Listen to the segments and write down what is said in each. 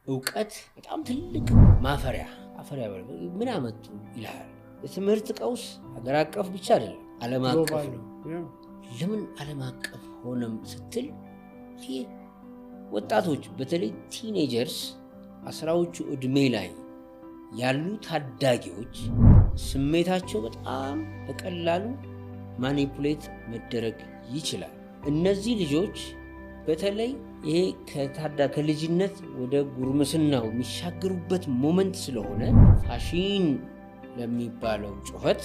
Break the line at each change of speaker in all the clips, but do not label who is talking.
እውቀት በጣም ትልቅ ማፈሪያ አፈሪያ ምን አመጡ ይልሃል። የትምህርት ቀውስ ሀገር አቀፍ ብቻ አይደለም፣ ዓለም አቀፍ ነው። ለምን ዓለም አቀፍ ሆነም ስትል ይሄ ወጣቶች በተለይ teenagers 10ዎቹ ዕድሜ ላይ ያሉ ታዳጊዎች ስሜታቸው በጣም በቀላሉ manipulate መደረግ ይችላል። እነዚህ ልጆች በተለይ ይሄ ከልጅነት ወደ ጉርምስናው የሚሻገሩበት moment ስለሆነ ፋሽን ለሚባለው ጩኸት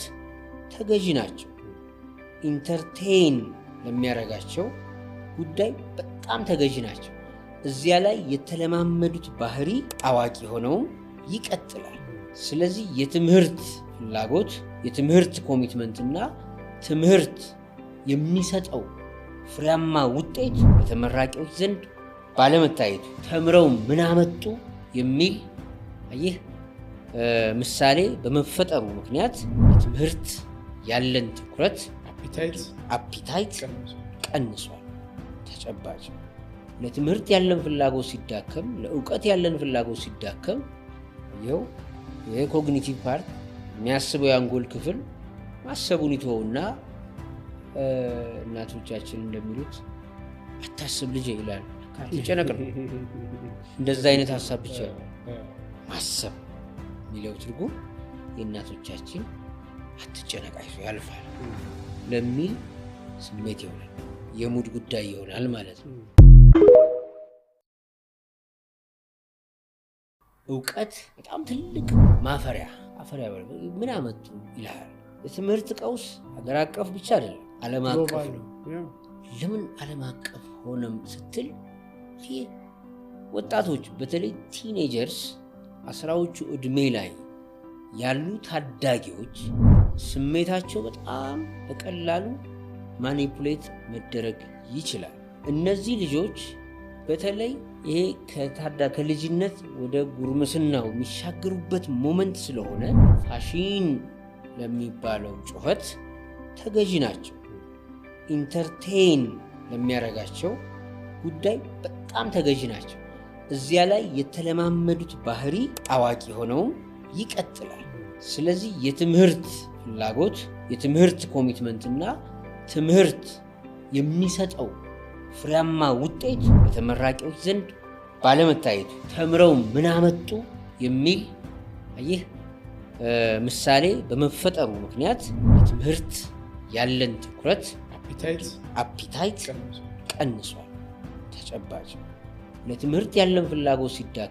ተገዢ ናቸው። Entertain ለሚያደርጋቸው ጉዳይ በጣም ተገዢ ናቸው። እዚያ ላይ የተለማመዱት ባህሪ አዋቂ ሆነውም ይቀጥላል። ስለዚህ የትምህርት ፍላጎት፣ የትምህርት commitment እና ትምህርት የሚሰጠው ፍሬያማ ውጤት በተመራቂዎች ዘንድ ባለመታየቱ ተምረው ምን አመጡ የሚል ይህ ምሳሌ በመፈጠሩ ምክንያት ለትምህርት ያለን ትኩረት appetite ቀንሷል። ተጨባጭ ለትምህርት ያለን ፍላጎት ሲዳከም፣ ለእውቀት ያለን ፍላጎት ሲዳከም ይኸው የ cognitive part የሚያስበው የአንጎል ክፍል ማሰቡን ይተወውና እናቶቻችን እንደሚሉት አታስብ ልጄ ይላል። አትጨነቅ ነው። እንደዛ አይነት ሀሳብ ብቻ ማሰብ የሚለው ትርጉም የእናቶቻችን አትጨነቅ አይዞህ ያልፋል ለሚል ስሜት ይሆናል። የ mood ጉዳይ ይሆናል ማለት ነው። እውቀት በጣም ትልቅ ማፈሪያ አፈሪያ ምን አመጡ ይልሃል። የትምህርት ቀውስ ሀገር አቀፍ ብቻ አይደለም፣ ዓለም አቀፍ ነው። ለምን ዓለም አቀፍ ሆነም ስትል ይሄ ወጣቶች በተለይ teenagers 10ዎቹ ዕድሜ ላይ ያሉ ታዳጊዎች ስሜታቸው በጣም በቀላሉ manipulate መደረግ ይችላል። እነዚህ ልጆች በተለይ ይሄ ከልጅነት ወደ ጉርምስናው የሚሻገሩበት moment ስለሆነ ፋሽን ለሚባለው ጩኸት ተገዢ ናቸው። Entertain ለሚያደርጋቸው ጉዳይ በጣም ተገዢ ናቸው። እዚያ ላይ የተለማመዱት ባህሪ አዋቂ ሆነውም ይቀጥላል። ስለዚህ የትምህርት ፍላጎት፣ የትምህርት commitment እና ትምህርት የሚሰጠው ፍሬያማ ውጤት በተመራቂዎች ዘንድ ባለመታየቱ ተምረው ምን አመጡ የሚል ይህ ምሳሌ በመፈጠሩ ምክንያት ለትምህርት ያለን ትኩረት appetite ቀንሷል። ተጨባጭ ለትምህርት ያለን ፍላጎት ሲዳከም